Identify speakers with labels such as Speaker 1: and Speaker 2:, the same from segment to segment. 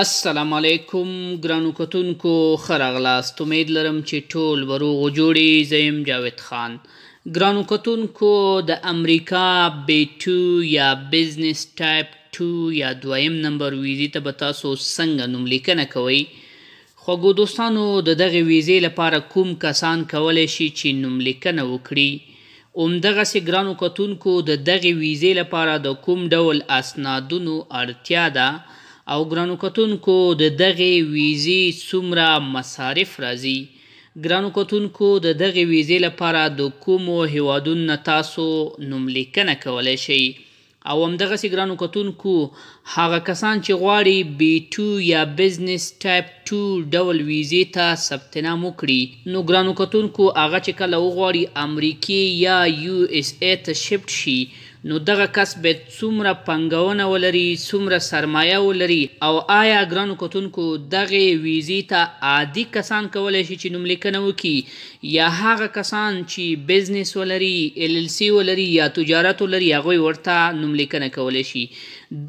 Speaker 1: السلام علیکم ګرانو کتونکو، ښه راغلاست. امید لرم چې ټول به روغ جوړ یئ. زه یم جاوید خان. ګرانو کتونکو، د امریکا B2 یا business type 2 یا دویم نمبر ویزې ته به تاسو څنګه نوملیکنه کوئ؟ خوږو دوستانو، د دغې ویزې لپاره کوم کسان کولی شي چې نوملیکنه وکړي؟ همدغسې ګرانو کتونکو، د دغې ویزې لپاره د کوم ډول اسنادونو اړتیا ده؟ او ګرانو کتونکو، د دغې ویزې څومره مصارف راځي؟ ګرانو کتونکو، د دغې ویزې لپاره د کومو هیوادونو نه تاسو نوملیکنه کولی شئ؟ او همدغسې ګرانو کتونکو، هغه کسان چې غواړي B2 یا business type 2 ډول ویزې ته ثبت نام وکړي، نو ګرانو کتونکو، هغه چې کله وغواړي امریکې یا USA ته shift شي، نو دغه کس باید څومره پانګونه ولري، څومره سرمایه ولري؟ او آیا ګرانو کتونکو، دغې ویزې ته عادي کسان کولی شي چې نوملیکنه وکړي، یا هغه کسان چې business ولري، LLC ولري یا تجارت ولري، هغوی ورته نوملیکنه کولی شي؟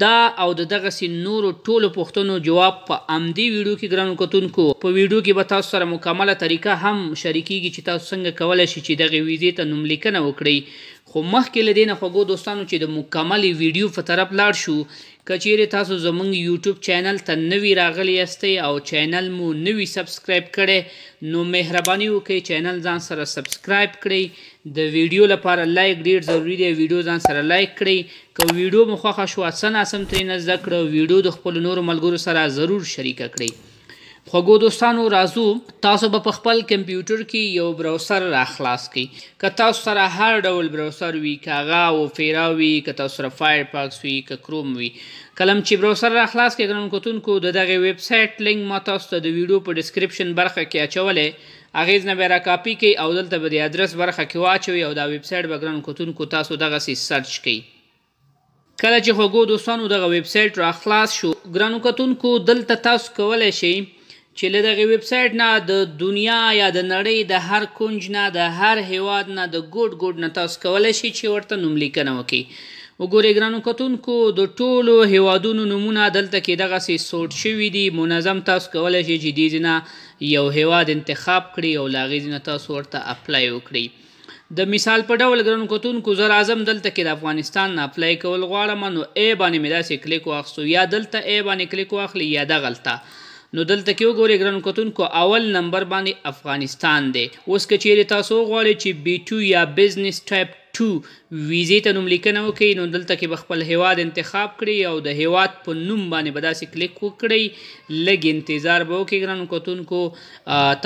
Speaker 1: دا او د دغسې نورو ټولو پوښتنو جواب په همدې ویډیو کې. ګرانو کتونکو، په ویډیو کې به تاسو سره مکمله طریقه هم شریکیږي چې تاسو څنګه کولی شئ چې دغې ویزې ته نوملیکنه وکړئ. خو مخکې له دې نه، خوږو دوستانو، چې د مکملې ویډیو په طرف لاړ شو، که چیرې تاسو زمونږ یوټیوب چینل ته نوي راغلي یاستئ او چینل مو نوي subscribe کړی، نو مهرباني وکړئ، چینل ځان سره subscribe کړئ. د ویډیو لپاره like ډیر ضروري دی، ویډیو ځان سره like کړئ. که ویډیو مو خوښه شوه، څه ناسم ترې نه زده کړه، ویډیو د خپلو نورو ملګرو سره ضرور شریکه کړئ. خوږو دوستانو، راځو. تاسو به په خپل کمپیوټر کې یو browser را خلاص کړئ. که تاسو سره هر ډول browser وي، که هغه اوپیرا وي، که تاسو سره فایرفاکس وي، که کروم وي، کله چې browser را خلاص کړئ، ګرانو کتونکو، د دغې ویبسایټ لینک ما تاسو ته د ویډیو په description برخه کې اچولی، هغې نه به را کاپي کړئ او دلته به د ادرس برخه کې واچوئ او دا ویبسایټ به، ګرانو کتونکو، تاسو دغسې search کړئ. کله چې، خوږو دوستانو، دغه ویبسایټ را خلاص شو، ګرانو کتونکو، دلته تاسو کولی شئ چې له دغې ویبسایټ نه د دنیا یا د نړۍ د هر کنج نه، د هر هیواد نه، د ګوټ ګوټ نه تاسو کولی شئ چې ورته نوملیکنه وکړئ. وګورئ ګرانو کتونکو، د ټولو هیوادونو نومونه دلته کې دغسې sort شوي دي منظم. تاسو کولی شئ چې دې ځای نه یو هیواد انتخاب کړئ او له هغې ځای نه تاسو ورته apply وکړئ. د مثال په ډول، ګرانو کتونکو، زه راځم، دلته کې د افغانستان نه apply کول غواړم، نو A باندې مې داسې کلیک واخیستو، یا دلته A باندې کلیک واخلئ یا دغلته. نو دلته کې وګورئ ګرانو کتونکو، اول نمبر باندې افغانستان دی. اوس که چیرې تاسو وغواړئ چې B2 یا business type 2 ویزې ته نوملیکنه وکړئ، نو دلته کې به خپل هیواد انتخاب کړئ او د هیواد په نوم باندې به داسې کلیک وکړئ. لږ انتظار به وکړئ ګرانو کتونکو،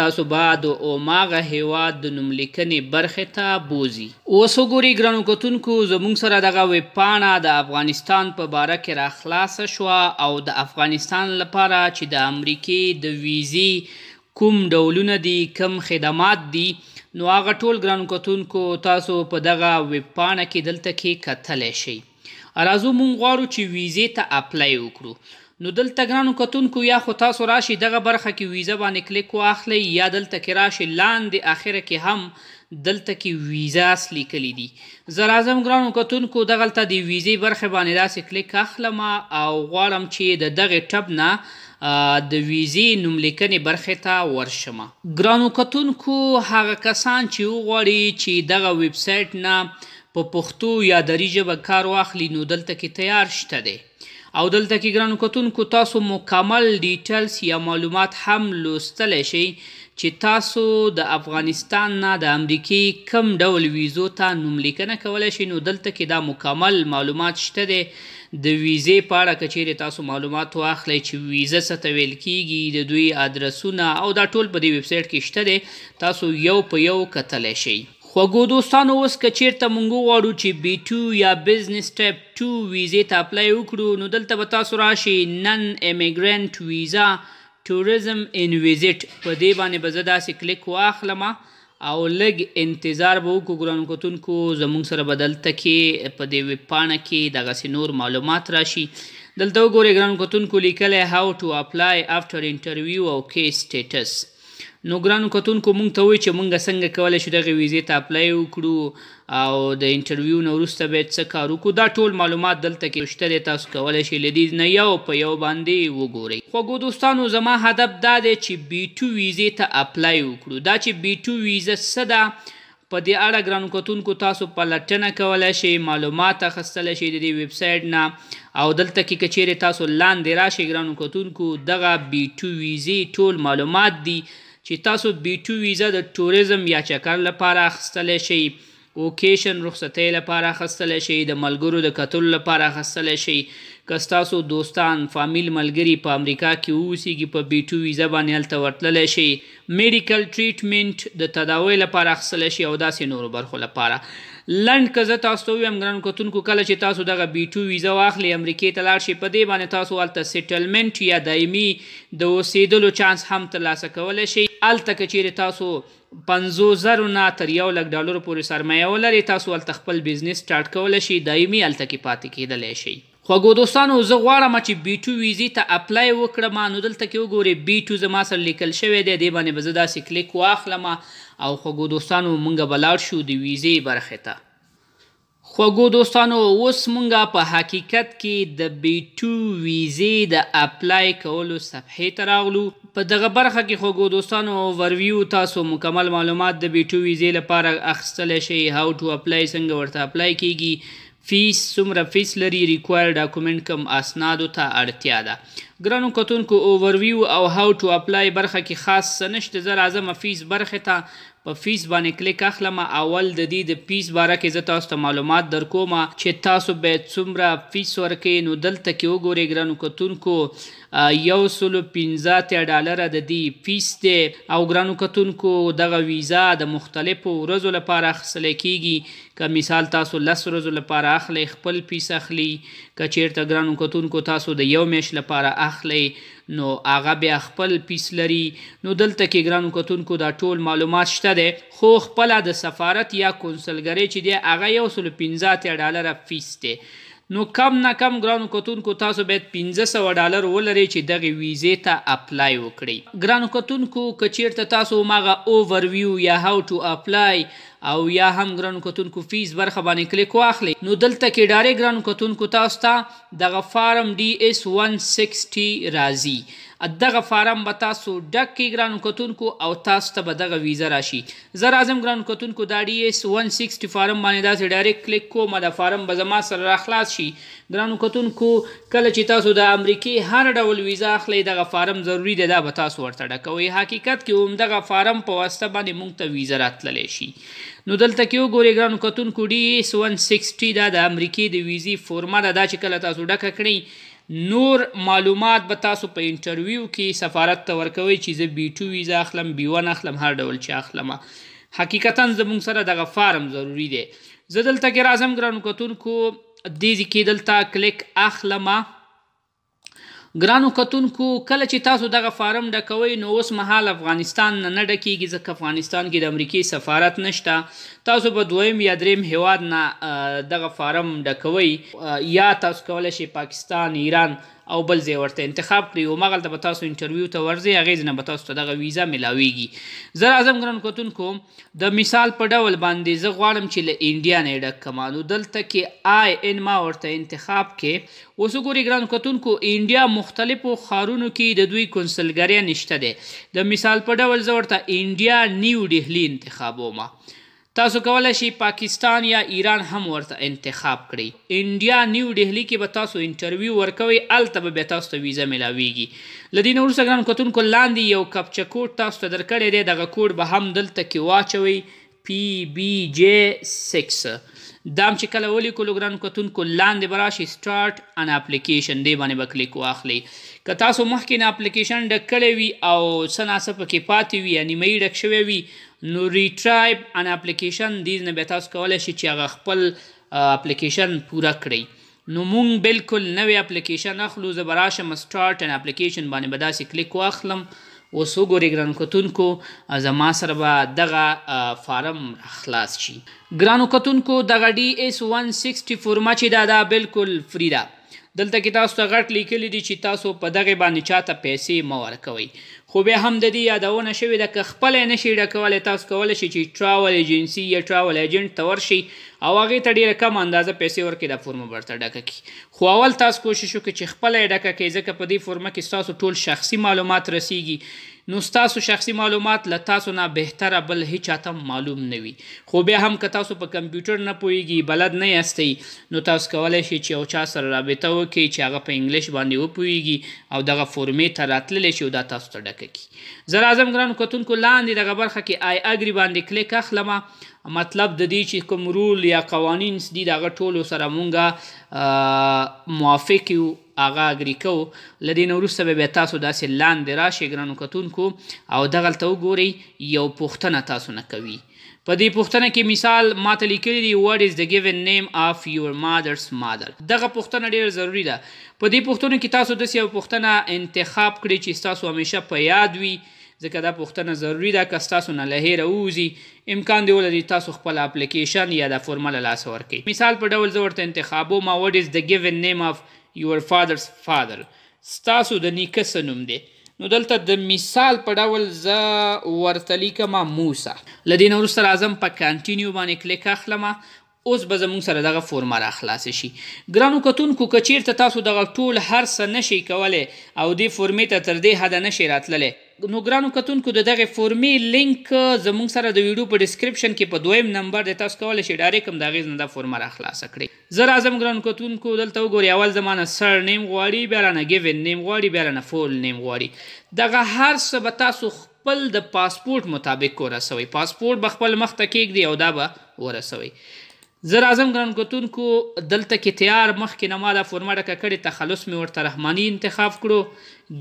Speaker 1: تاسو به د هماغه هیواد د نوملیکنې برخې ته بوځي. اوس وګورئ ګرانو کتونکو، زموږ سره دغه ویبپاڼه د افغانستان په باره کې را خلاصه شوه او د افغانستان لپاره چې د امریکې د ویزې کوم ډولونه دي، کوم خدمات دي، نو هغه ټول، ګرانو کتونکو، تاسو په دغه ویبپاڼه کې دلته کې کتلی شئ. راځو، مونږ غواړو چې ویزې ته apply وکړو. نو دلته، ګرانو کتونکو، یا خو تاسو راشئ، دغه برخه کې ویزه باندې کلیک واخلئ، یا دلته کې راشئ، لاندې اخره کې هم دلته کې visas لیکلي دي. زه راځم ګرانو کتونکو، دغلته د ویزې برخې باندې داسې کلیک اخلم او غواړم چې د دغې tab نه د ویزې نوملیکنې برخې ته ورشم. ګرانو کتونکو، هغه کسان چې وغواړي چې دغه ویبسایټ نه په پښتو یا دری ژبه کار واخلي، نو دلته کې تیار شته دی او دلته کې، ګرانو کتونکو، تاسو مکمل details یا معلومات هم لوستلی شئ چې تاسو د افغانستان نه د امریکې کم ډول ویزو ته نوملیکنه کولی شئ. نو دلته کې دا مکمل معلومات شته دی د ویزې په اړه. که چیرې تاسو معلومات واخلئ چې ویزه څه ته ویل کیږي، د دوی ادرسونه او دا ټول په دې ویبسایټ کې شته دی، تاسو یو په یو کتلی شئ. خوږو دوستانو، اوس که چیرته مونږ وغواړو چې B2 یا business type 2 ویزې ته apply وکړو، نو دلته به تاسو راشئ، non immigrant visa tourism and visit، په دې باندې به زه داسې کلیک واخلم او لږ انتظار به وکړو. ګرانو کتونکو، زموږ سره به دلته کې په دې ویبپاڼه کې دغسې نور معلومات راشي. دلته وګورئ ګرانو کتونکو، لیکلی "How to apply after interview" او case status. نو ګرانو کتونکو، مونږ ته وایي چې مونږ څنګه کولی شو دغې ویزې ته apply وکړو او د interview نه وروسته باید څه کار وکړو. دا ټول معلومات دلته کې شته دی، تاسو کولی شئ له دې نه یو په یو باندې وګورئ. خوږو دوستانو، زما هدف دا دی چې B2 ویزې ته apply وکړو. دا چې B2 ویزه څه ده، په دې اړه ګرانو کتونکو تاسو پلټنه کولی شئ، معلومات اخیستلی شئ د دې ویبسایټ نه. او دلته کې که چیرې تاسو لاندې راشئ ګرانو کتونکو، دغه B2 ویزې ټول معلومات دي چې تاسو B2 ویزه د tourism یا چکر لپاره اخیستلی شئ، vacation رخصتۍ لپاره اخیستلی شئ، د ملګرو د کتلو لپاره اخیستلی شئ. که ستاسو دوستان، فامیل، ملګري په امریکا کې اوسیږي، په B2 ویزه باندې هلته ورتللی شئ، medical treatment د تداوۍ لپاره اخیستلی شئ او داسې نورو برخو لپاره. لنډ که زه تاسو ته ووایم ګرانو کتونکو، کله چې تاسو دغه B2 ویزه واخلئ، امریکې ته لاړ شئ، په دې باندې تاسو هلته settlement یا دایمي د اوسېدلو چانس هم ترلاسه کولی شئ. هلته که چیرې تاسو 50,000 نه تر 1 لک ډالرو پورې سرمایه ولرئ، تاسو هلته خپل business start کولی شئ، دایمي هلته کې پاتې کېدلی شئ. خوږو دوستانو، زه غواړم چې B2 ویزې ته apply وکړم. نو دلته کې وګورئ، B2 زما سره لیکل شوی دی، دې باندې به زه داسې کلیک واخلم او خوږو دوستانو، مونږ به لاړ شو د ویزې برخې ته. خوږو دوستانو، اوس مونږ په حقیقت کې د B2 ویزې د apply کولو صفحې ته راغلو. په دغه برخه کې خوږو دوستانو، overview تاسو مکمل معلومات د B2 ویزې لپاره اخیستلی شئ، how to apply، څنګه ورته apply کیږي، فیس څومره فیس لري، required document کوم اسنادو ته اړتیا ده. ګرانو کتونکو، overview او how to apply برخه کې خاص څه نشته. زه راځم فیس برخې ته، په فیس باندې کلیک اخلم. اول د دې د فیس باره کې زه تاسو ته معلومات درکوم چې تاسو به څومره فیس ورکئ. نو دلته کې وګورئ ګرانو کتونکو، 185 ډالره د دې فیس دی. او ګرانو کتونکو، دغه ویزا د مختلفو ورځو لپاره اخیستل کیږي. که مثال تاسو 10 ورځو لپاره اخلئ، خپل فیس اخلي. که چیرته ګرانو کتونکو تاسو د یو میاشت لپاره اخلئ، نو هغه بیا خپل فیس لري. نو دلته کې ګرانو کتونکو دا ټول معلومات شته دی، خو خپله د سفارت یا کونسلګرۍ چې دی، هغه 185 ډالره فیس دی. نو کم نه کم ګرانو کتونکو تاسو باید 500 ډالر ولرئ چې دغه ویزې ته apply وکړئ. ګرانو کتونکو، که چیرته تاسو ماغه overview یا how to apply او یا هم ګرانو کتونکو فیس برخه باندې کلیک واخلئ، نو دلته کې direct ګرانو کتونکو تاسو ته دغه فارم DS 160 راځي. دغه فارم به تاسو ډک کړئ ګرانو کتونکو او تاسو ته به دغه ویزه راشي. زه راځم ګرانو کتونکو، دا DS 160 فارم باندې داسې direct کلیک کوم، دا فارم به زما سره راخلاص شي. ګرانو کتونکو، کله چې تاسو د امریکې هر ډول ویزه اخلئ، دغه فارم ضروري دی، دا به تاسو ورته ډکوئ. حقیقت کې هم دغه فارم په واسطه باندې مونږ ته ویزه راتللی شي. نو دلته کې وګورئ ګرانو کتونکو، DS 160 دا د امریکې د ویزې فورمه ده. دا چې کله تاسو ډکه کړئ، نور معلومات به تاسو په interview کې سفارت ته ورکوئ چې زه B2 ویزه اخلم، B1 اخلم، هر ډول چې اخلم. حقیقتا زموږ سره دغه فارم ضروري دی. زه دلته کې راځم ګرانو کتونکو، دې ځای کې دلته کلیک اخلم. ګرانو کتونکو، کله چې تاسو دغه فارم ډکوئ، نو اوس مهال افغانستان نه نه ډکیږي، ځکه افغانستان کې د امریکې سفارت نشته. تاسو به دویم یا دریم هیواد نه دغه فارم ډکوئ، یا تاسو کولی شئ پاکستان، ایران او بل ځای ورته انتخاب کړئ او مغلته به تاسو interview ته ورځئ، هغې نه به تاسو ته دغه ویزه ملاویږي. زه راځم ګرانو کتونکو، د مثال په ډول باندې زه غواړم چې له انډیا نه ډک کړم. نو دلته کې IN ما ورته انتخاب کې. اوس وګورئ ګرانو کتونکو، انډیا مختلفو ښارونو کې د دوی کونسلګري نشته دی. د مثال په ډول زه ورته انډیا نیو ډهلي انتخابوم. تاسو کولی شئ پاکستان یا ایران هم ورته انتخاب کړئ. انډیا نیو ډهلي کې به تاسو interview ورکوئ، هلته به بیا تاسو ته ویزه ملاویږي. له دې نه وروسته ګرانو کتونکو، لاندې یو captcha code تاسو ته درکړی دی، دغه کوډ به هم دلته کې واچوئ، PBJ6. دا هم چې کله ولیکلو ګرانو کتونکو، لاندې به راشي start an application، دې باندې به کلیک واخلئ. که تاسو مخکې نه اپلیکیشن ډک کړی وي او څه ناڅه پکې پاتې وي یا نیمایي ډک شوی وي، نو retry an application دې نه بیا تاسو کولی شئ چې هغه خپل اپلیکیشن پوره کړئ. نو مونږ بالکل نوی اپلیکیشن اخلو. زه به راشم start an application باندې به داسې کلیک واخلم. اوس وګورئ ګرانو کتونکو، زما سره به دغه فارم خلاص شي. ګرانو کتونکو، دغه DS 160 فورمه چې دا بالکل free ده. دلته کې تاسو ته غټ لیکلي دي چې تاسو په دغې باندې چاته پیسې مه ورکوئ. خو بیا هم د دې یادونه شوې ده، که خپله یې نشئ ډکولی تاسو کولی شئ چې travel agency یا travel agent ته ورشئ او هغې ته ډېره کمه اندازه پیسې ورکړئ، دا فورمه به ورته ډکه کړي. خو اول تاسو کوشش وکړئ چې خپله یې ډکه کړئ، ځکه په دې فورمه کې ستاسو ټول شخصي معلومات رسیږي، نو ستاسو شخصي معلومات له تاسو نه بهتره بل هیچا ته معلوم نه وي. خو بیا هم که تاسو په کمپیوټر نه پوهیږئ، بلد نه یاستئ، نو تاسو کولی شئ چې یو چا سره رابطه وکړئ چې هغه په انګلیش باندې وپوهیږي او دغه فورمې ته راتللی شي او دا تاسو ته ډکه کړي. زه راځم ګرانو کتونکو لاندې دغه برخه کې I agree باندې کلیک اخلم. مطلب د دې چې کوم rule یا قوانین دي د هغه ټولو سره مونږه موافق یو، هغه agree کوو. له دې نه وروسته به بیا تاسو داسې لاندې راشئ ګرانو کتونکو او دغلته وګورئ یو پوښتنه تاسو نه کوي. په دې پوښتنه کې مثال ما ته لیکلي دي What is the given name of your mother's mother. دغه پوښتنه ډېره ضروري ده. په دې پوښتنو کې تاسو داسې یوه پوښتنه انتخاب کړئ چې ستاسو همیشه په یاد وي، ځکه دا پوښتنه ضروري ده. که ستاسو نه له هېره ووځي امکان دی ولري تاسو خپل اپلیکیشن یا دا فورمه له لاسه ورکړئ. مثال په ډول زه ورته انتخابوم What is the given name of your father's father، ستاسو د نیکه څه نوم دی. نو دلته د مثال په ډول زه ورته لیکم موسی. له دې نه وروسته راځم په continue باندې کلیک اخلم. اوس به زموږ سره دغه فورمه را خلاصه شي. ګرانو کتونکو که چیرته تاسو دغه ټول هر څه نشئ کولی او دې فورمې ته تر دې حده نشئ راتللی، نو ګرانو کتونکو د دغې فورمې لینک زموږ سره د ویډیو په description کې په دویم نمبر دی، تاسو کولی شئ direct هم د هغې نه دا فورمه را خلاصه کړئ. زه راځم ګرانو کتونکو دلته وګورئ، اول زما نه surname غواړي، بیا رانه given name غواړي، بیا رانه full name غواړي. دغه هر څه به تاسو خپل د پاسپورټ مطابق ورسوئ، پاسپورټ به خپل مخ ته کېږدئ او دا به ورسوئ. زه راځم ګران کتونکو دلته کې تیار مخکې نه ما دا فورمه ډکه کړې، تخلص مې ورته رحماني انتخاب کړو،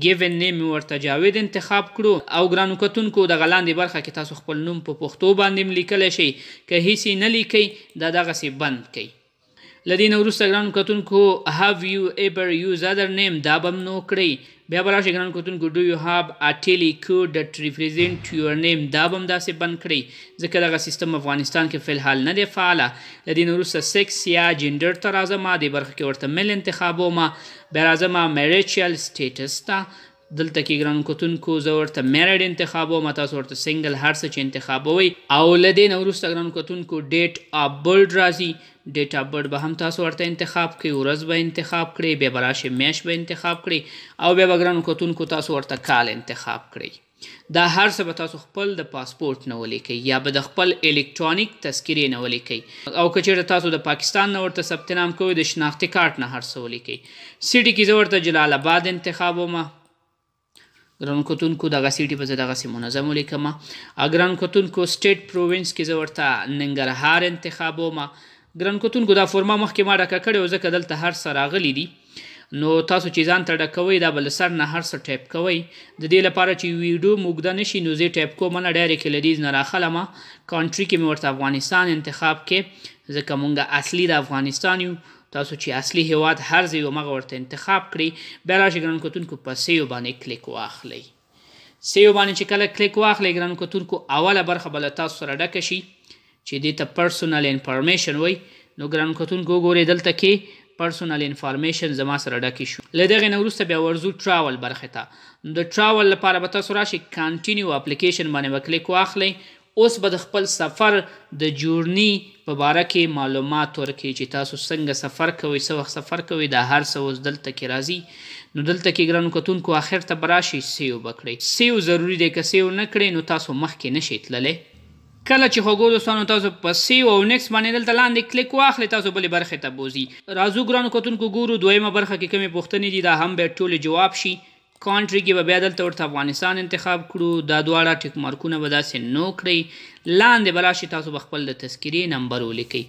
Speaker 1: given name مې ورته جاوید انتخاب کړو. او ګرانو کتونکو دغه لاندې برخه کې تاسو خپل نوم په پښتو باندې هم لیکلی شئ، که هیڅ یې نه لیکئ دا دغسې بند کړئ. له دې نه وروسته ګرانو کتونکو have you ever use other name دا به هم no کړئ. بیا به راشئ ګرانو کتونکو do you have a tally code that represent your name دا به هم داسې بند کړئ، ځکه دغه سیستم افغانستان کې فلحال نه دی فعاله. له دې نه وروسته سیکس یا جندر ته راځم، دې برخه کې ورته male انتخابوم. بیا راځم marital status ته، دلته کې ګرانو کتونکو زه ورته married انتخابوم، تاسو ورته single هر څه چې انتخابوئ. او له دې نه وروسته ګرانو کتونکو date of birth راځي، date of birth به هم تاسو ورته انتخاب کړئ، ورځ به انتخاب کړئ، بیا به راشئ میاشت به انتخاب کړئ او بیا به ګرانو کتونکو تاسو ورته کال انتخاب کړئ. دا هر څه به تاسو خپل د پاسپورټ نه ولیکئ یا به د خپل الکترونیک تذکرې نه ولیکئ، او که چېرته تاسو د پاکستان نه ورته ثبت نام کوئ د شناختي کارت نه هر څه ولیکئ. city کې زه ورته جلال آباد انتخابوم. ګرانو کتونکو دغه city به زه دغسې منظم ولیکم. ګرانو کتونکو state province کې زه ورته ننګرهار انتخابوم. ګران کتونکو دا فورمه مخکې ما ډکه کړې وه، ځکه دلته هر څه راغلي دي، نو تاسو چې ځان ته ډکوئ دا به له سر نه هر څه ټایپ کوئ. د دې لپاره چې ویډیو مو اوږده نه شي نو زه ټایپ کوم نه، direct له دې نه راخلم. country کې مې ورته افغانستان انتخاب کړې، ځکه مونږ اصلي د افغانستان یو. تاسو چې اصلي هیواد هر ځای هماغه ورته انتخاب کړئ. بیا راشئ ګران کتونکو په save باندې کلیک واخلئ. save باندې چې کله کلیک واخلئ ګران کتونکو اوله برخه به له تاسو سره ډکه شي چې دې ته personal information وایي. نو ګران کتونکو وګورئ دلته کې personal information زما سره ډکې شو. له دغې نه وروسته بیا ورځو travel برخې ته. د travel لپاره به تاسو راشئ continue application باندې به کلیک واخلئ. اوس به د خپل سفر د journey په باره کې معلومات ورکړي چې تاسو څنګه سفر کوئ، څه وخت سفر کوئ، دا هر څه اوس دلته کې راځي. نو دلته کې ګرانو کتونکو آخر ته به راشئ save به کړئ. save ضروري دی، که save نه کړئ نو تاسو مخکې نشئ تللی. کله چې خوږو دوستانو تاسو په save او next باندې دلته لاندې کلیک واخلئ تاسو بلې برخې ته بوځي. راځو ګرانو کتونکو ګورو دویمه برخه کې کومې پوښتنې دي، دا هم باید ټولې جواب شي. country کې به بیا دلته ورته افغانستان انتخاب کړو، دا دواړه tick mark ونه به داسې no کړئ. لاندې به راشي تاسو به خپل د تذکرې نمبر ولیکئ.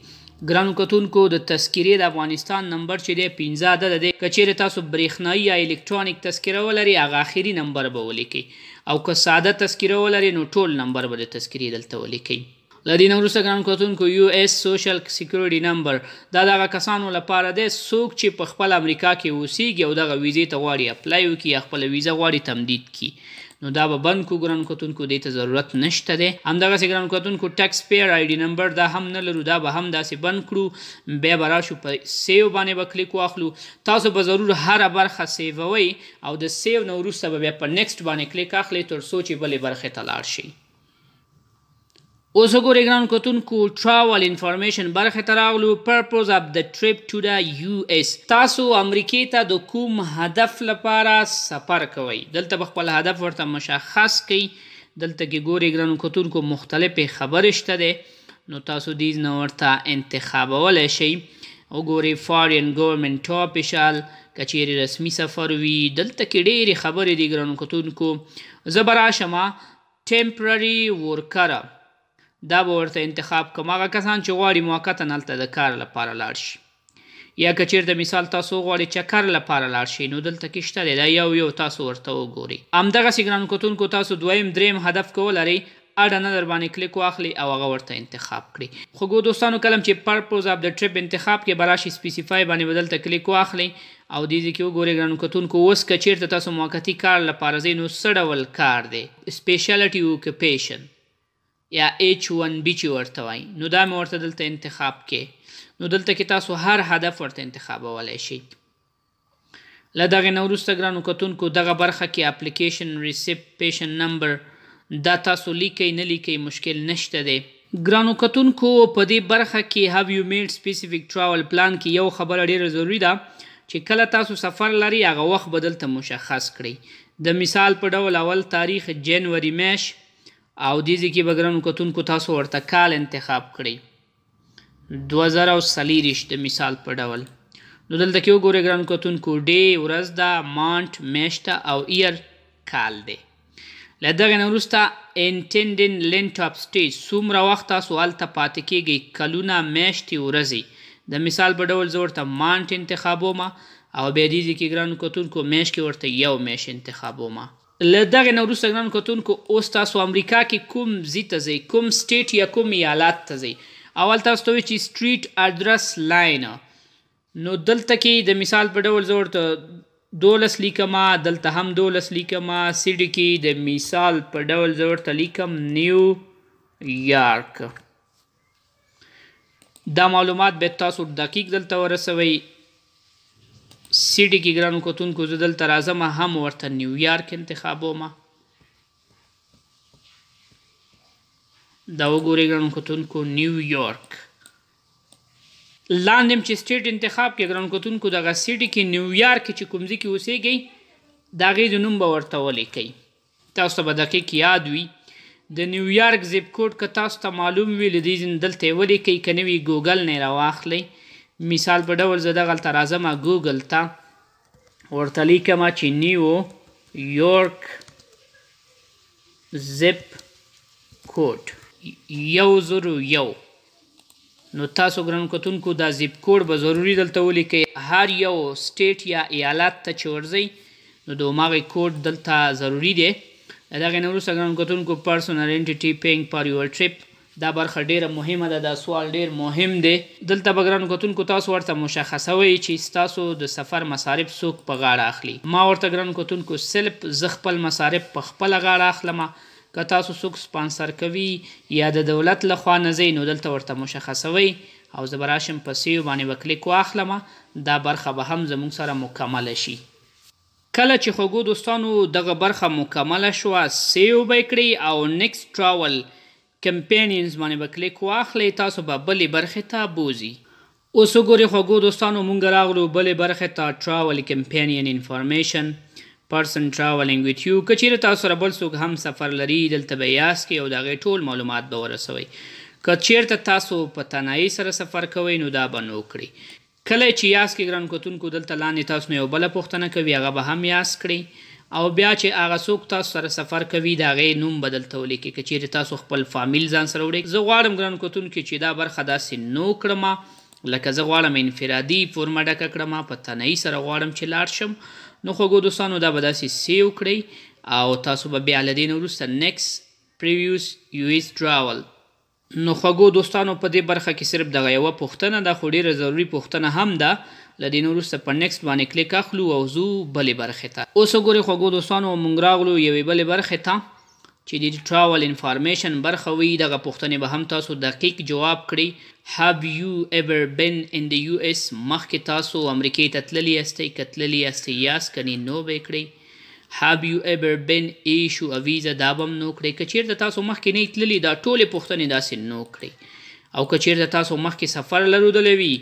Speaker 1: ګرانو کتونکو د تذکرې د افغانستان نمبر چې دی 5 عدده دی. که چیرې تاسو برېښنايي یا الکترونیک تذکره ولرئ هغه آخري نمبر به ولیکئ، او که ساده تذکره ولرئ نو ټول نمبر به د تذکرې دلته ولیکئ. له دې نه وروسته ګرانو کتونکو US social security number دا دغه کسانو لپاره دی څوک چې په خپل امریکا کې اوسیږي او دغه ویزې ته غواړي apply وکړي یا خپله ویزه غواړي تمدید کړي. نو دا به بند کو ګرانو کتونکو، دې ته ضرورت نشته دی. همدغسې ګرانو کتونکو، tax payer ID number دا هم نه لرو، دا به هم داسې بند کړو. بیا به راشو، په save باندې به کلیک واخلو. تاسو به ضرور هره برخه save وئ او د save نه وروسته به بیا په next باندې کلیک اخلئ، تر څو چې بلې برخې ته لاړ شئ. اوس وګورئ ګرانو کتونکو، travel information برخې ته راغلو. Purpose of the trip to the US، تاسو امریکې ته د کوم هدف لپاره سفر کوئ؟ دلته به خپل هدف ورته مشخص کړئ. دلته کې ګورئ ګرانو کتونکو، مختلفې خبرې شته دی، نو تاسو دې نه ورته انتخابولی شئ. وګورئ، foreign government official، که چیرې رسمي سفر وي. دلته کې ډېرې خبرې دي ګرانو کتونکو. زه به راشم، temporary worker دا به ورته انتخاب کوم، هغه کسان چې غواړي موقتا هلته د کار لپاره لاړ شي، یا که چیرته مثال تاسو غواړئ چکر لپاره لاړ شئ، نو دلته کې شته دی. دا یو یو تاسو ورته وګورئ. همدغسې ګرانو کتونکو، تاسو دویم دریم هدف که ولرئ، add another باندې کلیک واخلئ او هغه ورته انتخاب کړئ. خوږو دوستانو، کله چې purpose of the trip انتخاب کې به راشي، specify باندې به دلته کلیک واخلئ او دې ځای کې وګورئ ګرانو کتونکو. اوس که چیرته تاسو موقتي کار لپاره ځئ، نو څه ډول کار دی؟ Specialty occupation یا H-1B چې ورته وایي، نو دا مې ورته دلته انتخاب کې. نو دلته کې تاسو هر هدف ورته انتخابولی شئ. له دغې نه وروسته ګرانو کتونکو، دغه برخه کې application receipt patient number، دا تاسو لیکئ نه لیکئ، مشکل نشته دی. ګرانو کتونکو، په دې برخه کې have you made specific travel plan کې یو خبره ډیره ضروري ده چې کله تاسو سفر لرئ، هغه وخت به دلته مشخص کړئ. د مثال په ډول اول تاریخ جنوري میاشت او دې ځای کې به ګرانو کتونکو تاسو ورته کال انتخاب کړئ، 2024 د مثال په ډول. نو دلته کې وګورئ ګرانو کتونکو، day ورځ ده، month میاشت او year کال دی. له دغې نه وروسته intended length of stay، څومره وخت تاسو هلته پاتې کیږئ، کلونه، میاشتې، ورځې. د مثال په ډول زه ورته month انتخابوم او بیا دې ځای کې ګرانو کتونکو، میاشت کې ورته یو میاشت انتخابوم. له دغې نه وروسته ګرانو کتونکو، اوس تاسو امریکا کې کوم ځای ته ځئ، کوم state یا کوم ایالت ته ځئ؟ اول تاسو ته وایي چې street address line، نو دلته کې د مثال په ډول زه ورته 12 لیکم، دلته هم 12 لیکم. City کې د مثال په ډول زه ورته لیکم نیو یارک. دا معلومات به تاسو دقیق دلته ورسوئ. City کې ګرانو کتونکو، زه دلته راځم، هم ورته نیویارک انتخابوم. دا وګورئ ګرانو کتونکو، نیویارک. لاندې هم چې state انتخاب کې ګرانو کتونکو، دغه city کې نیویارک چې کوم ځای کې اوسېږئ، د هغې د نوم به ورته ولیکئ، تاسو ته به دقیق یاد وي. د نیویارک zip code که تاسو ته معلوم وي، له دې ځای نه دلته یې ولیکئ، که نه وي ګوګل نه یې راواخلئ. مثال په ډول زه دغلته راځم، ګوګل ته ورته لیکم چې نیو یارک zip code 1001. نو تاسو ګران کتونکو، دا zip code به ضروري دلته ولیکئ. هر یو state یا ایالت ته چې ورځئ، نو د هماغې کوډ دلته ضروري دی. له دغې نه وروسته ګران کتونکو، personal entity paying for your trip، دا برخه ډیره مهمه ده، دا سوال ډیر مهم دی. دلته به ګرانو کتونکو تاسو ورته مشخصوئ چې ستاسو د سفر مصارف څوک په غاړه اخلي. ما ورته ګرانو کتونکو self، زه خپل مصارف په خپله غاړه اخلم. که تاسو څوک سپانسر کوي یا د دولت لخوا نه ځئ، نو دلته ورته مشخصوئ او زه به راشم، په save باندې به کلیک واخلم. دا برخه به هم زموږ سره مکمله شي. کله چې خوږو دوستانو دغه برخه مکمله شوه، save به یې کړئ او next travel companions باندې به کلیک واخلئ، تاسو به بلې برخې ته بوځي. اوس وګورئ خوږو دوستانو، مونږ راغلو بلې برخې ته، travel companion information، person traveling with you. که چیرې تاسو سره بل څوک هم سفر لري، دلته به yes کړئ او د هغې ټول معلومات به ورسوئ. که چیرته تاسو په تنهایی سره سفر کوئ، نو دا به no کړئ. کله چې yes کړئ ګران کتونکو، دلته لاندې تاسو نه یو بله پوښتنه کوي، هغه به هم yes کړئ او بیا چې هغه څوک تاسو سره سفر کوي، د هغې نوم به دلته ولیکئ، که چیرې تاسو خپل فامیل ځان سره وړئ. زه غواړم ګران کتونکي چې دا برخه داسې no کړم، لکه زه غواړم انفرادي فورمه ډکه کړم، په تنهایی سره غواړم چې لاړ شم. نو خوږو دوستانو، دا به داسې save کړئ او تاسو به بیا له دې نه وروسته next previous US travel. نو خوږو دوستانو، په دې برخه کې صرف دغه یوه پوښتنه ده، خو ډیره ضروري پوښتنه هم ده. له دې نه وروسته په next باندې کلیک اخلو او ځو بلې برخې ته. اوس وګورئ خوږو دوستانو، موږ راغلو یوې بلې برخې ته چې د travel information برخه وي. دغه پوښتنې به هم تاسو دقیق جواب کړئ. Have you ever been in the US؟ مخکې تاسو امریکې ته تللي یاستئ؟ که تللي یاستئ yes، کنې no به یې کړئ. Have you ever been issue a visa؟ دا به هم no کړئ. که چیرته تاسو مخکې نه تللي، دا ټولې پوښتنې داسې no کړئ، او که چیرته تاسو مخکې سفر لرودلی وي،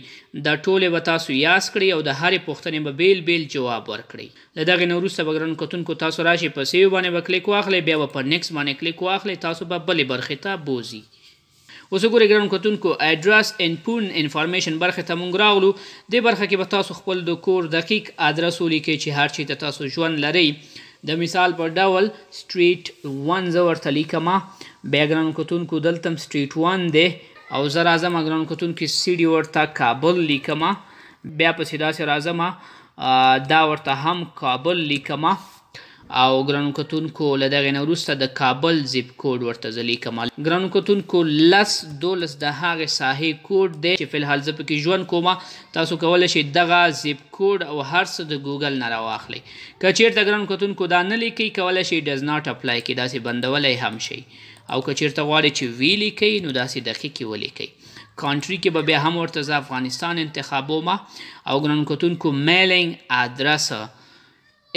Speaker 1: دا ټولې به تاسو yes کړئ او د هرې پوښتنې به بیل بیل جواب ورکړئ. له دغې نه وروسته به ګرانو کتونکو تاسو راشئ، په save باندې به کلیک واخلئ، بیا به په next باندې کلیک واخلئ، تاسو به بلې برخې ته بوځي. اوس وګورئ ګرانو کتونکو، address and phone information برخې ته مونږ راغلو. دې برخه کې به تاسو خپل د کور دقیق ادرس ولیکئ چې هر چیرته تاسو ژوند لرئ. د مثال په ډول street 1 زه ورته لیکم. بیا ګرانو کتونکو دلته هم street 1 دی او زه راځم ګرانو کتونکو city ورته کابل لیکم. بیا پسې داسې راځم، دا ورته هم کابل لیکم، او ګرانو کتونکو له دغې نه وروسته د کابل zip code ورته زه لیکم. ګرانو کتونکو 10 12 د هغې ساحې کوډ دی چې فلحال زه پکې ژوند کوم. تاسو کولی شئ دغه zip code او هر څه د ګوګل نه راواخلئ. که چیرته ګرانو کتونکو دا نه لیکئ، کولی شئ does not apply کې داسې بندولی هم شئ، او که چیرته غواړئ چې وی لیکئ نو داسې دقیق یې ولیکئ. Country کې به بیا هم ورته زه افغانستان انتخابوم. او ګرانو کتونکو mailing address،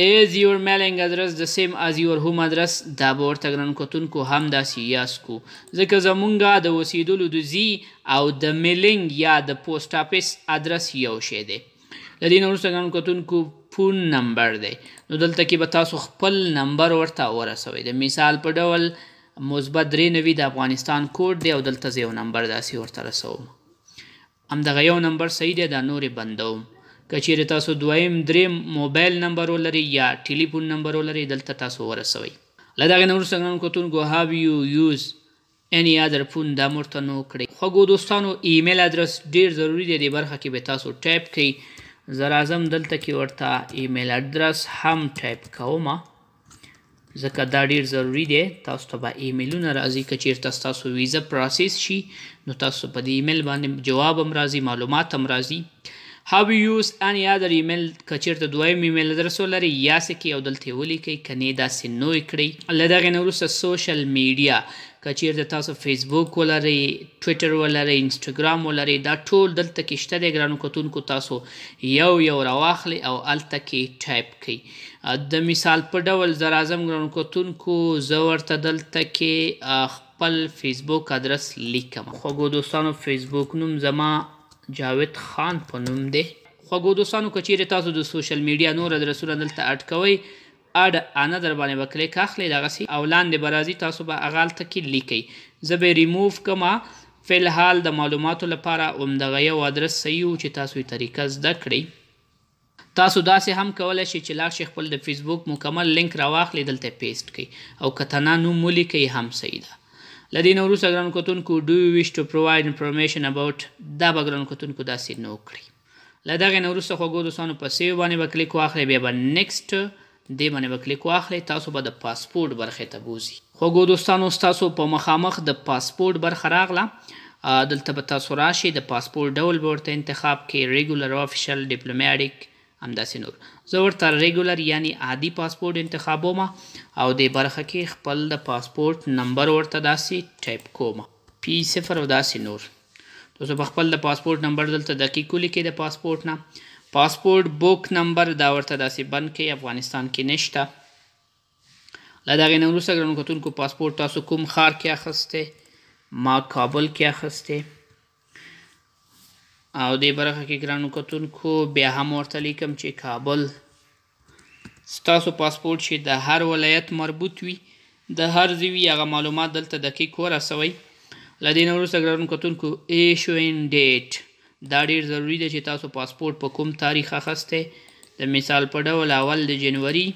Speaker 1: Is your mailing address the same as your home address؟ دا به ورته ګرانو کتونکو هم داسې yes کو، ځکه زمونږه د اوسېدلو د ځي او د mailing یا د post office address یو شی دی. له دې نه وروسته ګرانو کتونکو phone number دی. نو دلته کې به تاسو خپل نمبر ورته ورسوئ. د مثال په ډول +93 د افغانستان کوډ دی او دلته زه یو نمبر داسې ورته رسوم. همدغه یو نمبر صحیح دی، دا نورې بندوم. که چیرې تاسو دویم دریم موبایل نمبر ولرئ یا ټلیفون نمبر ولرئ، دلته تاسو ورسوئ. له دغې نه وروسته ګرانو کتونکو have you use any other phone؟ دا ورته no کړئ. خوږو دوستانو، email address ډیر ضروري دی. دې برخه کې به تاسو ټایپ کړئ. زه راځم دلته کې ورته email address هم ټایپ کوم، ځکه دا ډیر ضروري دی. تاسو ته به ایمیلونه راځي. که چیرته ستاسو ویزه process شي نو تاسو په دې ایمیل باندې جواب هم راځي، معلومات هم راځي. Have you use any other email؟ که چیرته دویم email address ولرئ، yes کې او دلته یې ولیکئ، که نه داسې no یې کړئ. له دغې نه وروسته social media، که چیرته تاسو فیسبوک ولرئ، ټویټر ولرئ، انسټاګرام ولرئ، دا ټول دلته کې شته دی. ګرانو کتونکو تاسو یو یو راواخلئ او هلته کې ټایپ کړئ. د مثال په ډول زه راځم ګرانو کتونکو، زه ورته دلته کې خپل فیسبوک ادرس لیکم. خوږو دوستانو، فیسبوک نوم زما جاوید خان په نوم دی. خوږو دوستانو، که چیرې تاسو د social media نور ادرسونه دلته add کوئ، add another باندې به کلیک اخلئ دغسې او لاندې به راځي، تاسو به هغه هلته کې لیکئ. زه به یې ریموف کړم. فی الحال د معلوماتو لپاره همدغه یو ادرس صحیح و چې تاسو یې طریقه زده کړئ. تاسو داسې هم کولی شئ چې لاړ شئ، خپل د فیسبوک مکمل لینک راواخلئ، دلته paste کړئ، او که تنها نوم ولیکئ هم صحیح ده. له دې نه وروسته ګرانو کتونکو do you wish to provide information about؟ دا به ګرانو کتونکو داسې no کړئ. له دغې نه وروسته خوږو دوستانو په save باندې به کلیک واخلئ، بیا به next دې باندې به کلیک واخلئ، تاسو به د پاسپورت برخې ته بوځي. خوږو دوستانو، ستاسو په مخامخ د پاسپورت برخه راغله. دلته به تاسو راشئ، د پاسپورت ډول به ورته انتخاب کړئ، regular، official، diplomatic، همداسې نور. زه ورته regular یعنی عادي پاسپورت انتخابوم او دې برخه کې خپل د پاسپورت نمبر ورته داسې ټایپ کوم، P0 او داسې نور. تاسو په خپل د پاسپورت نمبر دلته دقیق ولیکئ. د پاسپورت نه passport book number دا ورته داسې بند کړئ، افغانستان کې نشته. له دغې نه وروسته ګرانو کتونکو پاسپورت تاسو کوم ښار کې اخیستی؟ ما کابل کې اخیستی. او دې برخه کې ګرانو کتونکو بیا هم ورته لیکم چې کابل. ستاسو پاسپورت چې د هر ولایت مربوط وي، د هر ځای وي، هغه معلومات دلته دقیق ورسوئ. له دې نه وروسته ګرانو کتونکو issuing date، دا ډیر ضروري دی چې تاسو پاسپورت په کوم تاریخ اخیستی. د مثال په ډول اول د جنوري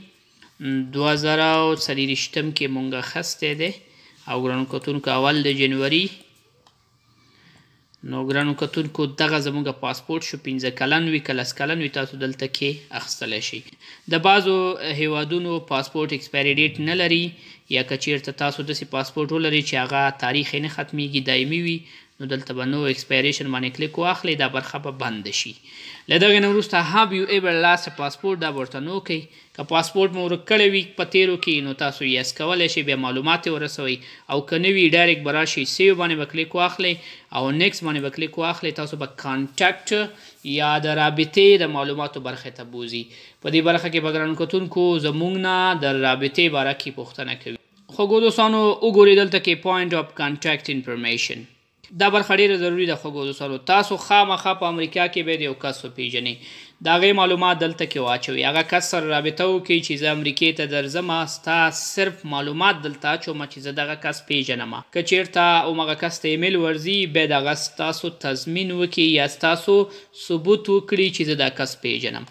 Speaker 1: 2024 کې مونږ اخیستی دی، او ګرانو کتونکو اول د جنوري نو ګرانو کتونکو، دغه زموږ پاسپورت شو. 5 کلن وي که 10 کلن وي، تاسو دلته کې اخیستلی شئ. د بعضو هیوادونو پاسپورت expiry date نه لري، یا که چیرته تاسو داسې پاسپورت ولرئ چې هغه تاریخ یې نه ختمیږي، دایمي وي، نو دلته به no expiration باندې کلیک واخلئ، دا برخه به بنده شي. له دغې نه وروسته have you ever lost passport، دا به ورته no کوي. که پاسپورت مو ورک کړی وي په تیرو کې، نو تاسو yes کولی شئ، بیا معلومات یې ورسوئ، او که نه وي، direct به راشئ، save باندې به کلیک واخلئ او next باندې به کلیک واخلئ. تاسو به contact یا د رابطې د معلوماتو برخې ته بوځي. په دې برخه کې به، ګرانو کتونکو، زموږ نه د رابطې باره کې پوښتنه کوي. خوږو دوستانو، وګورئ دلته کې point of contact information، دا برخه ډیره ضروري ده. خوږو دوستانو، تاسو خامخا په امریکا کې باید یو کس وپیژنئ، د هغې معلومات دلته کې واچوئ، هغه کس سره رابطه وکړئ چې زه امریکې ته درځم، ستا صرف معلومات دلته اچوم چې زه دغه کس پیژنم. که چیرته همغه کس ته ایمیل ورځي، باید هغه ستاسو تضمین وکړي یا ستاسو ثبوت وکړي چې زه دا کس پیژنم.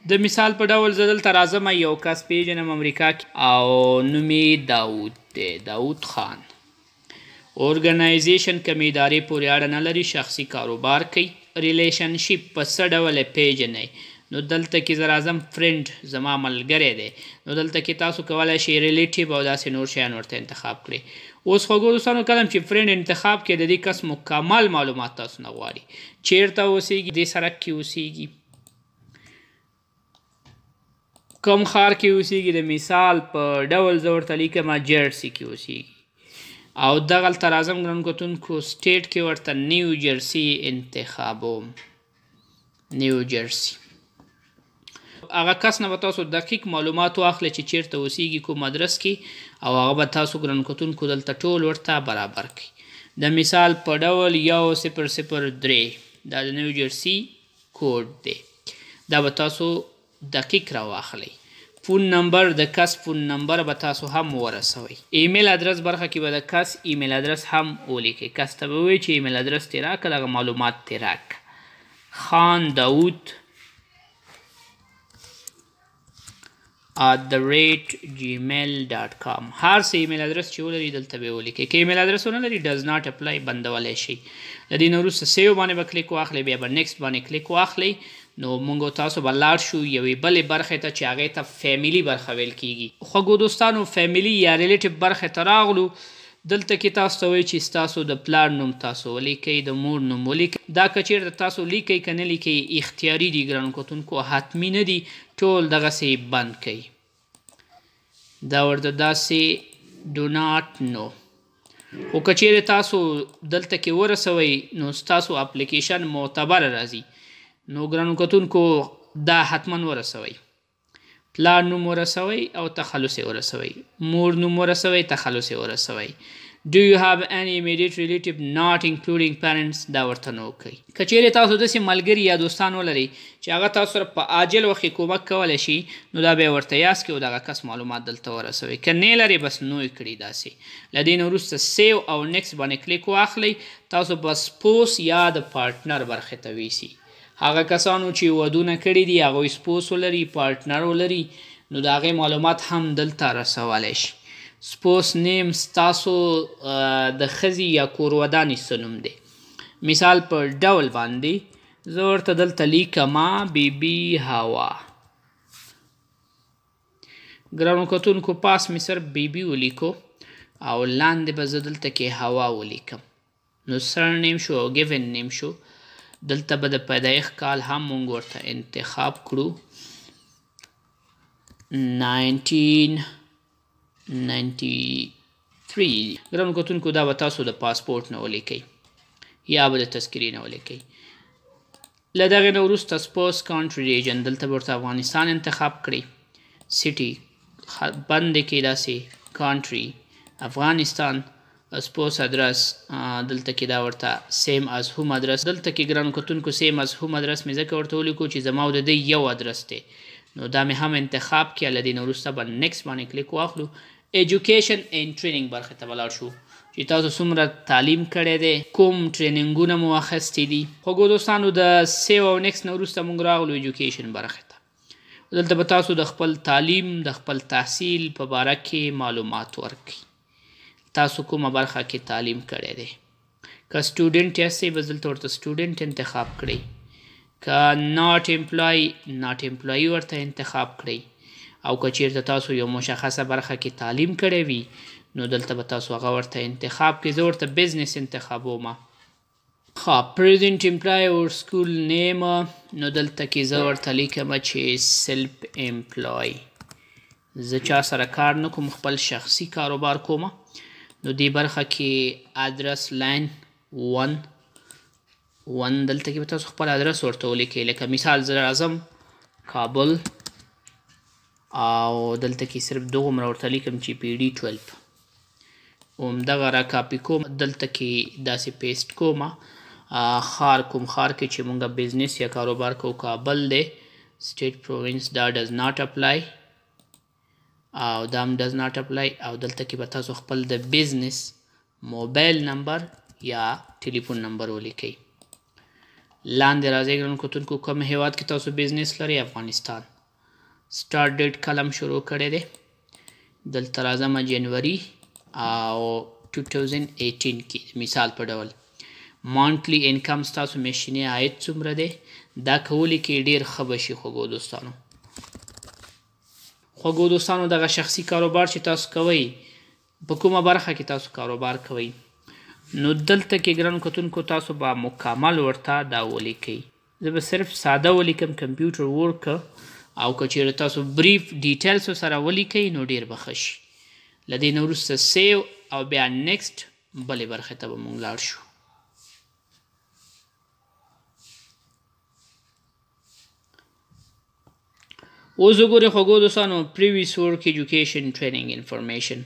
Speaker 1: د مثال په ډول زه دلته راځم، یو کس پیژنم امریکا کې او نوم یې داود دی، داود خان. organization کومې ادارې پورې اړه نه لري، شخصي کاروبار کوي. relationship، په څه ډول یې پیژنئ؟ نو دلته کې زه راځم، friend، زما ملګری دی. نو دلته کې تاسو کولای شئ relative او داسې نور شیان ورته انتخاب کړئ. اوس خوږو دوستانو، کله چې friend انتخاب کړئ، د دې کس مکمل معلومات تاسو نه غواړي. چیرته اوسیږي، دې سړک کې اوسیږي، کوم ښار کې اوسیږي؟ د مثال په ډول زه ورته لیکم جرسي کې اوسیږي او دغلته راځم، ګرانو کتونکو، state کې ورته نیو جرسي انتخابوم، نیو جرسي. هغه کس نه به تاسو دقیق معلومات واخلئ چې چیرته اوسیږي، کوم ادرس کې، او هغه به تاسو، ګرانو کتونکو، دلته ټول ورته برابر کړئ. د مثال په ډول 1003، دا د نیو جرسي کوډ دی، دا به تاسو دقیق راواخلئ. phone number، د کس phone number به تاسو هم ورسوئ. email address برخه کې به د کس email address هم ولیکئ. کس ته به ووایئ چې email address دې راکړه، دغه معلومات دې راکړه، khandaud@gmail.com. هر څه email address چې ولري، دلته به ولیکئ. که email address ونه لري، does not apply بندولی شئ. له دې نه وروسته save باندې به کلیک واخلئ، بیا به next باندې کلیک واخلئ. نو موږ تاسو به لاړ شو یوې بلې برخې ته چې هغې ته family برخه ویل کیږي. خوږو دوستانو، family یا relative برخې ته راغلو. دلته کې تاسو ته وایي چې ستاسو د پلار نوم تاسو ولیکئ، د مور نوم ولیکئ. دا که چیرته تاسو لیکئ که نه لیکئ، اختیاري دي، ګرانو کتونکو، حتمي نه دي. ټول دغسې بند کړئ، دا ورته داسې do not know. خو که چیرې تاسو دلته کې ورسوئ، نو ستاسو اپلیکیشن معتبر راځي. نو ګرانو کتونکو، دا حتما ورسوئ. پلار نوم ورسوئ او تخلص یې ورسوئ، مور نوم ورسوئ، تخلص یې ورسوئ. Do you have any immediate relative not including parents؟ دا ورته no کوي. که چیرې تاسو داسې ملګري یا دوستان ولرئ چې هغه تاسو سره په عاجل وخت کې کومک کولی شي، نو دا بیا ورته yes کړئ او دغه کس معلومات دلته ورسوئ. که نه لرئ، بس no یې کړئ داسې. له دې نه وروسته save او next باندې کلیک واخلئ. تاسو به spouse یا د partner برخې ته ویسي. هغه کسانو چې ودونه کړي دي، هغوی spouse ولري، partner ولري، نو د هغې معلومات هم دلته رسولی شي. spouse name، ستاسو د ښځې یا کورودانې څه نوم دی؟ مثال په ډول باندې زه ورته دلته لیکم بی بی هوا. ګرانو کتونکو، پاس مې صرف بی بی ولیکو او لاندې به زه دلته کې هوا ولیکم. نو surname شو او given name شو. دلته به د پیدایښت کال هم مونږ ورته انتخاب کړو، 1993. ګرانو کتونکو، دا به تاسو د پاسپورت نه ولیکئ یا به د تذکرې نه ولیکئ. له دغې نه وروسته spouse country region، دلته به ورته افغانستان انتخاب کړئ، city بند کې داسې، country افغانستان، spouse address دلته کې دا ورته same as home address. دلته کې، ګرانو کتونکو، same as home address مې ځکه ورته ولیکو چې زما او د دې یو ادرس دی، نو دا مې هم انتخاب کړه. له دې نه وروسته به next باندې کلیک واخلو. Education and training برخې ته به لاړ شو چې تاسو څومره تعلیم کړی دی، کوم ټریننګونه مو اخیستي دي. خوږو دوستانو، د save او next نه وروسته موږ راغلو education برخې ته. دلته به تاسو د خپل تعلیم، د خپل تحصیل په باره کې معلومات ورکړئ. تاسو کومه برخه کې تعلیم کړی دی؟ که student یاستئ، بس دلته ورته student انتخاب کړئ. که not employee، not employee ورته انتخاب کړئ. او که چیرته تاسو یو مشخصه برخه کې تعلیم کړی وي، نو دلته به تاسو هغه ورته انتخاب کړئ. زه ورته business انتخابوم. ښه، present employer or school name، نو دلته کې زه ورته لیکم چې self employee، زه چا سره کار نه کوم، خپل شخصي کاروبار کوم. نو دې برخه کې address line 1 1، دلته کې به تاسو خپل ادرس ورته ولیکئ. لکه مثال زه راځم کابل او دلته کې صرف دغومره ورته لیکم چې PD 12. همدغه را کاپي کوم، دلته کې داسې paste کوم. ښار، کوم ښار کې چې مونږ business یا کاروبار کوو، کابل دی. State، province، دا does not apply او دا هم does not apply. او دلته کې به تاسو خپل د business mobile number یا ټلیفون نمبر ولیکئ. لاندې راځئ ګرانو کتونکو، کوم هیواد کې تاسو business لرئ؟ افغانستان. Start date کله مو شروع کړی دی؟ دلته راځم، جنوري او 2018 کې مثال په ډول. Monthly income، ستاسو میاشتنی عاید څومره دی؟ دا که ولیکئ ډیر ښه به شي. خوږو دوستانو، دغه شخصي کاروبار چې تاسو کوئ، په کومه برخه کې تاسو کاروبار کوئ؟ نو دلته کې ګرانو کتونکو تاسو به مکمل ورته دا ولیکئ. زه به صرف ساده ولیکم، computer work. او که چیرې تاسو brief details سره ولیکئ نو ډیر به ښه شي. له دې نه وروسته save او بیا next، بلې برخې ته به مونږ لاړ شو. اوس وګورئ خوږو دوستانو، previous work، education، training information،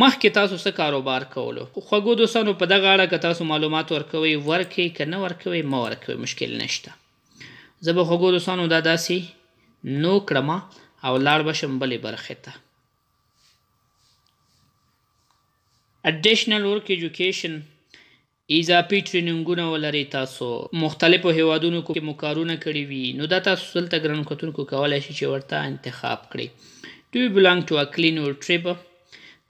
Speaker 1: مخکې تاسو څه کاروبار کولو؟ خوږو دوستانو، په دغه اړه که تاسو معلومات ورکوئ ورکئ، که نه ورکوئ مه ورکوئ، مشکل نشته. زه به خوږو دوستانو دا داسې no کړم او لاړ به شم بلې برخې ته. Additional work، education، اضافي training ونه ولرئ، تاسو مختلفو هیوادونو کې مو کارونه کړي وي، نو دا تاسو دلته ګرانو کتونکو کولای شئ چې ورته انتخاب کړئ. Do you belong to a clan or tribe؟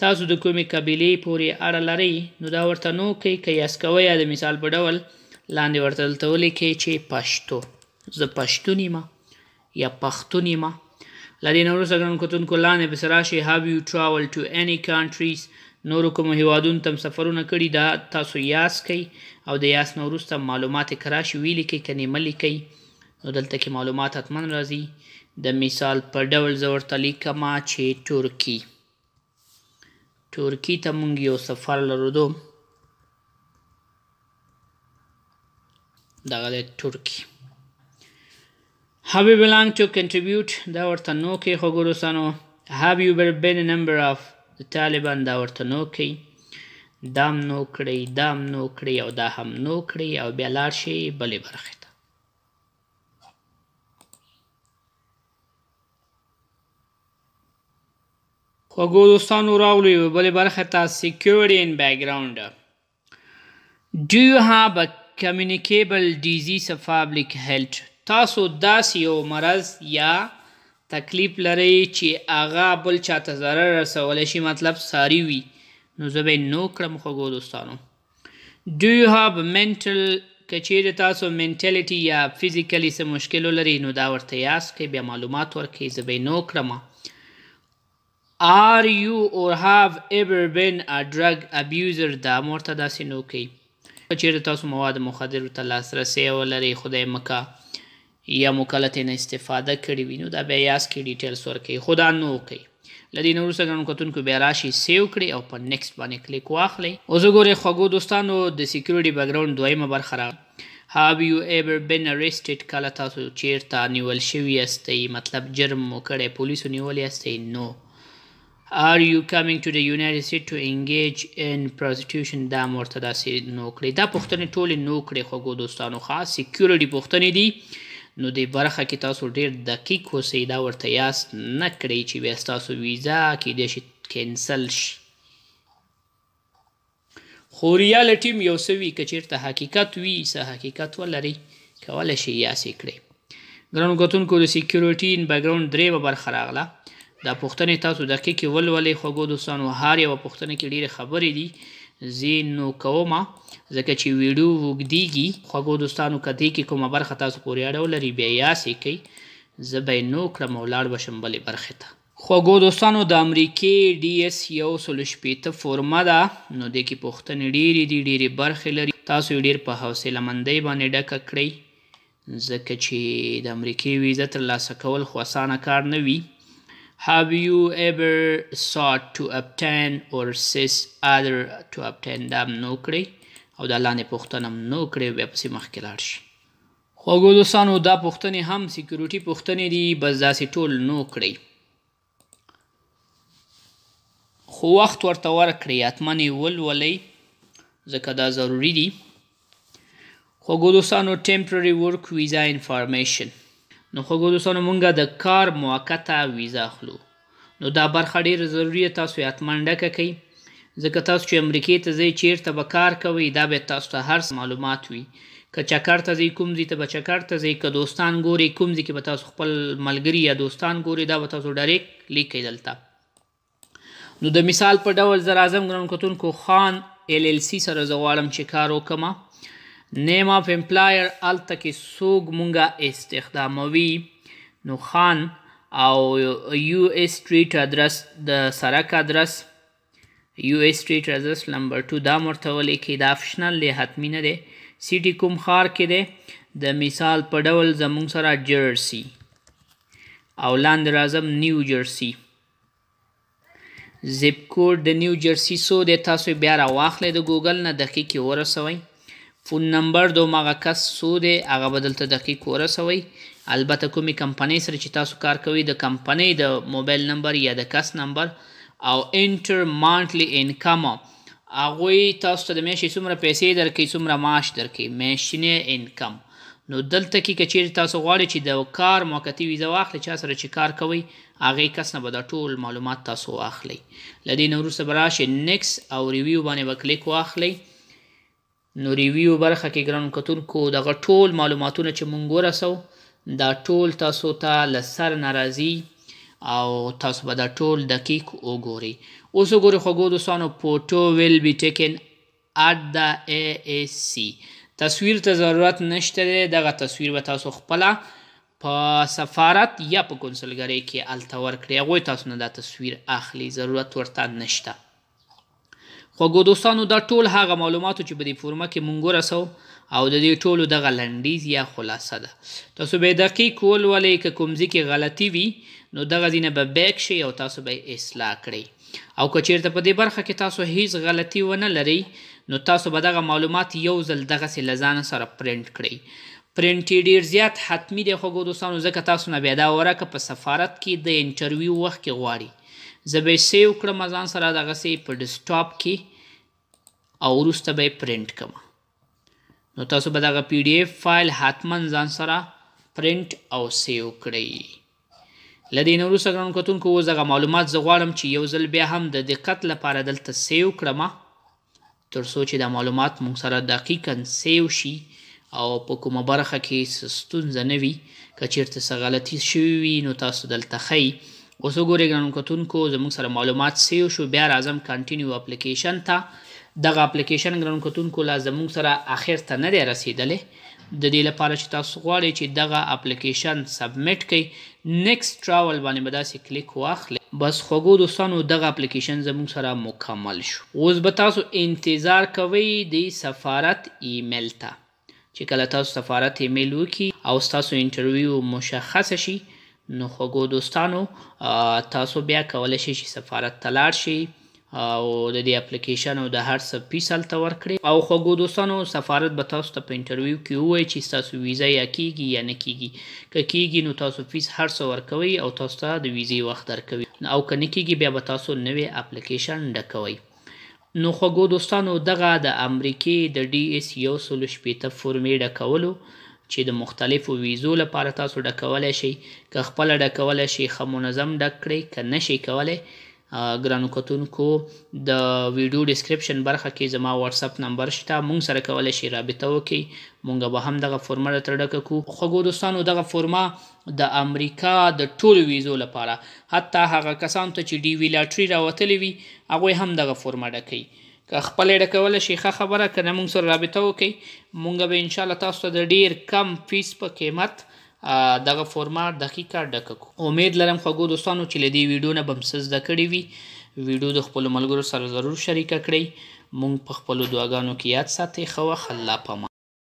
Speaker 1: تاسو د کومې قبیلې پورې اړه لرئ؟ نو دا ورته no کوئ. که yes کوئ، یا د مثال په ډول لاندې ورته دلته ولیکئ چې پښتو، زه پښتون یم یا پښتون یم. له دې نه وروسته ګرانو کتونکو لاندې پسې راشئ، have you travel to any countries؟ نورو کومو هیوادونو ته سفرونه کړي؟ دا تاسو yes کوئ او د yes نه وروسته معلومات که راشي ولیکئ، که نه مه لیکئ. نو دلته کې معلومات حتما راځي. د مثال په ډول زه ورته لیکم چې ترکی، ترکی ته مونږ یو سفر لرو. دغه دی ترکی. Have you belong to contribute؟ دا ورته no کوي خوږو دوستانو. Have you ever been a member of the Taliban؟ دا ورته no کوي. دام no کړئ، دام no کړئ او دا هم no کړئ او بیا لاړ شئ بلې برخې ته. خوږو دوستانو، راغلو یوې بلې برخې ته، security and background. Do you have a communicable disease of public health؟ تاسو داسې یو مرض یا تکلیف لرئ چې هغه بل چاته ضرر رسولی شي، مطلب ساري وي؟ نو زه به یې no کړم خوږو دوستانو. Do you have mental، که چیرې تاسو mentality یا physically څه مشکل ولرئ، نو دا ورته yes کړئ، بیا معلومات ورکړئ. زه به یې no کړم. Are you or have ever been a drug abuser؟ دا هم ورته داسې no کوي. که چیرې تاسو مواد مخدرو ته لاسرسی ولرئ، خدای مه که، یا مو کله ترېنه استفاده کړې وي، نو دا بیا yes کې details ورکوي، خو دا no کوي. له دې نه وروسته ګرانو کتونکو بیا راشي save کړئ او په next باندې کلیک واخلئ. اوس وګورئ خوږو دوستانو، د security background دویمه برخه راغله. Have you ever been arrested؟ کله تاسو چیرته نیول شوي یاستئ، مطلب جرم مو کړی، پولیسو نیول یاستئ؟ No. Are you coming to the United States to engage in prostitution؟ دا هم ورته داسې no کړئ. دا پوښتنې ټولې no کړئ خوږو دوستانو. ښه، security پوښتنې دي، نو دې برخه کې تاسو ډیر دقیق اوسئ. دا ورته yes نه کړئ چې بیا ستاسو ویزا کیدای شي cancel شي. خو reality هم یو څه وي، که چیرته حقیقت وي، څه حقیقت ولري، کولی شئ yes یې کړئ. ګرانو کتونکو، د security and background درېیمه برخه راغله. دا پوښتنې تاسو دقیقې ولولئ خوږو دوستانو. هر یوه پوښتنه کې ډېرې خبرې دي. زه نو کومه، ځکه چې ویډیو اوږدېږي. خوږو دوستانو، که دې کې کومه برخه تاسو پورې اړه ولري بیا یاسې کوي، زه به یې نو کړم او لاړ به شم بلې برخې ته. خوږو دوستانو، د امریکې DS 160 فورمه ده. نو دې کې پوښتنې ډېرې دي، ډېرې برخې لري. تاسو یې ډېر په حوصله مندۍ باندې ډکه کړئ، ځکه چې د امریکې ویزه ترلاسه کول خو اسانه کار نه وي. Have you ever sought to obtain or assist other to obtain؟ دا هم نو کړئ او دا لاندې پوښتنه هم نو کړئ، بیا پسې مخکې لاړ شي. خوږو دوستانو، دا پوښتنې هم security پوښتنې دي، بس داسې ټول نو کړئ، خو وخت ورته ورکړئ، حتما یې ولولئ، ځکه دا ضروري دي. خوږو دوستانو، temporary work visa information. نو خوږو دوستانو، مونږه د کار موقته ویزا اخلو، نو دا برخه ډېره ضروري ده، تاسو یې حتما ډکه کړئ، ځکه تاسو چې امریکې ته ځئ چیرته به کار کوئ، دا به تاسو ته هر څه معلومات وي. که چکر ته ځئ کوم ځای ته به چکر ته ځئ، که دوستان ګورئ کوم ځای کې به تاسو خپل ملګري یا دوستان ګورئ، دا به تاسو direct لیکئ دلته. نو د مثال په ډول زه راځم ګرانو کتونکو، خان LLC سره زه غواړم چې کار وکړم. name of employer، هلته کې څوک مونږه استخداموي، نو خان. او US street address، د سرک ادرس، US street address number 2، دا ورته ولیکئ. دا optional دی، حتمي نه دی. city کوم ښار کې دی؟ د مثال په ډول زمونږ سره جرسي، او لاندې راځم نیو جرسي. zip code د نیو جرسي څو دی؟ تاسو یې بیا راواخلئ د ګوګل نه، دقیق یې ورسوئ. phone number د هماغه کس څو دی؟ هغه به دلته دقیق ورسوئ. البته کومې کمپنۍ سره چې تاسو کار کوئ، د کمپنۍ د موبایل نمبر یا د کس نمبر. او enter monthly income، هغوی تاسو ته د میاشتې څومره پیسې درکوي، څومره معاش درکوي، میاشتنی income. نو دلته کې که چیرې تاسو غواړئ چې د کار موقتي ویزه واخلئ، چا سره چې کار کوئ هغې کس نه به دا ټول معلومات تاسو واخلئ. له دې نه وروسته به راشئ next او review باندې به کلیک واخلئ. نو review برخه کې ګرانو کتونکو، دغه ټول معلوماتونه چې مونږ ورسو، دا ټول تاسو ته له سر نه راځي او تاسو به دا ټول دقیق وګورئ. اوس وګورئ خوږو دوستانو، photo will be taken at the ASC. تصویر ته ضرورت نشته دی، دغه تصویر به تاسو خپله په سفارت یا په کنسلګرۍ کې هلته ورکړئ، هغوی تاسو نه دا تصویر اخلي، ضرورت ورته نشته. خوږو دوستانو، دا ټول هغه معلوماتو چې په دې فورمه کې مونږ ورسو او د دې ټولو دغه لنډیز یا خلاصه ده. تاسو به دقیق ولولئ، که کوم ځای کې غلطي وي نو دغه ځای نه به back شئ او تاسو به یې اصلاح کړئ. او که چیرته په دې برخه کې تاسو هیڅ غلطي ونه لرئ، نو تاسو به دغه معلومات یو ځل دغسې له ځانه سره پرنټ کړئ. پرنټ یې ډېر زیات حتمي دی خوږو دوستانو، ځکه تاسو نه بیا دا ورکه په سفارت کې د interview وخت کې غواړي. زه به یې save کړم ځان سره دغسې په desktop کې او وروسته به یې پرنټ کړم. نو تاسو به دغه PDF file حتما ځان سره پرنټ او save کړئ. له دې نه وروسته ګرانو کتونکو، اوس دغه معلومات زه غواړم چې یو ځل بیا هم د دقت لپاره دلته save کړم، تر څو چې دا معلومات موږ سره دقیقا save شي او په کومه برخه کې څه ستونزه نه وي. که چیرته څه غلطي شوي وي نو تاسو دلته ښیي. اوس وګورئ ګرانو کتونکو، زموږ سره معلومات save شو. بیا راځم continue application ته. دغه اپلیکیشن ګرانو کتونکو لا زموږ سره اخر ته نه دی رسېدلی. د دې لپاره چې تاسو غواړئ چې دغه application submit کړئ، next travel باندې به داسې کلیک واخلئ. بس خوږو دوستانو، دغه اپلیکیشن زموږ سره مکمل شو. اوس به تاسو انتظار کوئ د سفارت ایمیل ته، چې کله تاسو سفارت ایمیل وکړي او ستاسو interview مشخصه شي، نو خوږو دوستانو تاسو بیا کولی شئ چې سفارت ته لاړ شئ او د دې اپلیکیشن او د هر څه فیس هلته ورکړئ. او خوږو دوستانو، سفارت به تاسو ته په interview کې ووایي چې ستاسو ویزه یا کیږي یا نه کیږي. که کیږي نو تاسو فیس هر څه ورکوئ او تاسو ته د ویزې وخت درکوي، او که نه کیږي بیا به تاسو نوی اپلیکیشن ډکوئ. نو خوږو دوستانو، دغه د امریکې د DS 160 فورمې ډکولو چې د مختلفو ویزو لپاره تاسو ډکولی شئ، که خپله ډکولی شئ ښه منظم ډک کړئ، که نه شئ کولی ګرانو کتونکو، د ویډیو description برخه کې زما واتساپ نمبر شته، مونږ سره کولی شئ رابطه وکړئ، مونږ به هم دغه فورمه درته ډکه کړو. خوږو دوستانو، دغه فورمه د امریکا د ټولو ویزو لپاره، حتی هغه کسانو ته چې DV lottery راوتلې وي هغوی هم دغه فورمه ډکوي. که خپله یې ډکولی شئ ښه خبره، که نه موږ سره رابطه وکړئ، موږ به انشاءالله تاسو ته د ډیر کم فیس په قیمت دغه فورمه دقیقه ډکه کړو. امید لرم خوږو دوستانو چې له دې ویډیو نه به م څه زده کړي وي. ویډیو د خپلو ملګرو سره ضرور شریکه کړئ. موږ په خپلو دعاګانو کې یاد ساتئ. ښه وخت، الله پامان.